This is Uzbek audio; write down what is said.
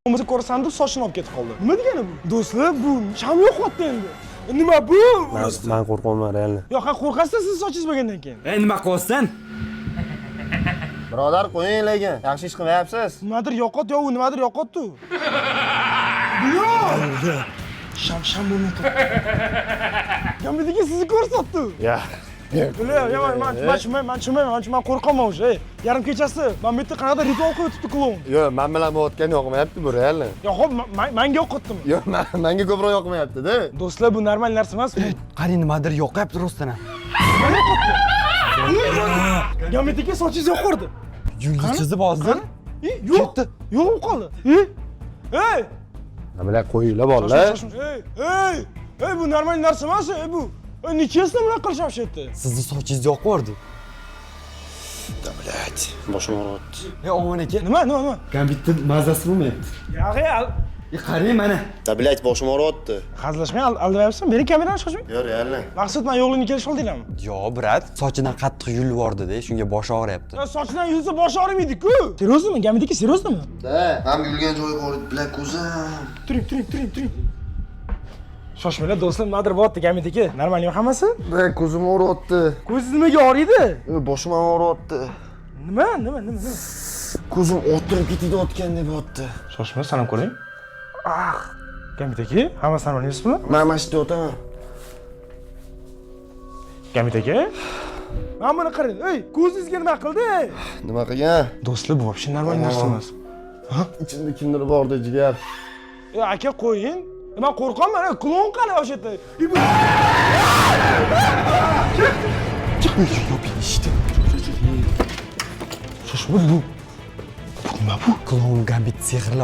Bo'lmasa ko'rasan deb sochini olib ketib qoldi. Nima degani bu? Do'stlar, bu sham yo'qotdi endi. Nima bu? Man qo'rqyapman реально. Yo'q, ha, qo'rqasiz siz sochingiz bo'lgandan keyin. Ey, nima qilyapsan? Birodar, qo'ying lekin. Yaxshi ish qilmayapsiz. Nimadir yo'qot, yo'q, nimadir yo'qotdi. Yo'q. Sham sham bo'lmay turibdi. Gambitga sizni ko'rsatdi. Ya. Бля, я man man tushunmayman, man tushunmayman, man qo'rqaman уже. Ey, yarim kechasi man bu yerda qanaqadir ritual qilib o'tibdi kloun. Yo'q, men bilan bo'layotgani yoqmayapti bu реально. Yo, xo'p, manga yoqyaptimi? Yo'q, menga ko'proq yoqmayapti-da. Do'stlar, bu normal narsa emas. Qarang, nimadir yoqyapti rostdan ham. Gambit aka, sochingiz yoqardi. Yulduz chizib hozir. E, yo'q. Yo'q bo'lib qoldi. E? Ey! Nima qo'yinglar bolalar. Ey, ey! Ey, bu normal narsa emas, ey bu. Ey, nechasini bunaqa qilishyapti? Sizni sochingiz yoqib yubordi. Да, блядь, boshim og'riyapti. Ey, Omon aka. Nima, nima, nima? Gambitni mazasi bo'lmayapti. Yo'q, ey, E, qarang mana. Да, блядь, boshim og'riyapti. Hazillashmang, aldamayapsan. Bering kamerani, shoshmang. Yo'q, реально. Maqsad, man yo'qligini kelishib oldinglarmi? Yo, брат, sochidan qattiq yulib yubordi-da, shunga boshi og'riyapti. Ya, sochidan yulsa boshi og'rimaydi-ku. Серьёзно mi? Gambit aka, серьёзно mi? Да, ham yulgan joyi bor, бля, ko'zim. Turing, turing, turing, turing. Shoshmanglar, do'stlar, nimadir bo'lyapti, Gambit aka. Normalmi hammasi? Да, ko'zim og'riyapti. Ko'zingiz nimaga og'riydi? Boshim ham og'riyapti. Nima, nima, nima, nima? Ko'zim o'tirib ketayotgandek bo'lyapti. Shoshma, sanab ko'ring. Ah. Gambit aka, hammasi normal emasmi? Man mana shu yerda yotaman. Gambit aka? Mana buni qarang. Ey, ko'zingizga nima qildi? Nima qilgan? Do'stlar, bu вообще normal narsa emas. Ichimda kimdir bordi, jigar. E, aka, qo'ying. Man qo'rqaman, ey, klon qani o'sha yerda? E, Yoping eshikni. Shoshma, bu nima bu? Kloun Gambit sehrlab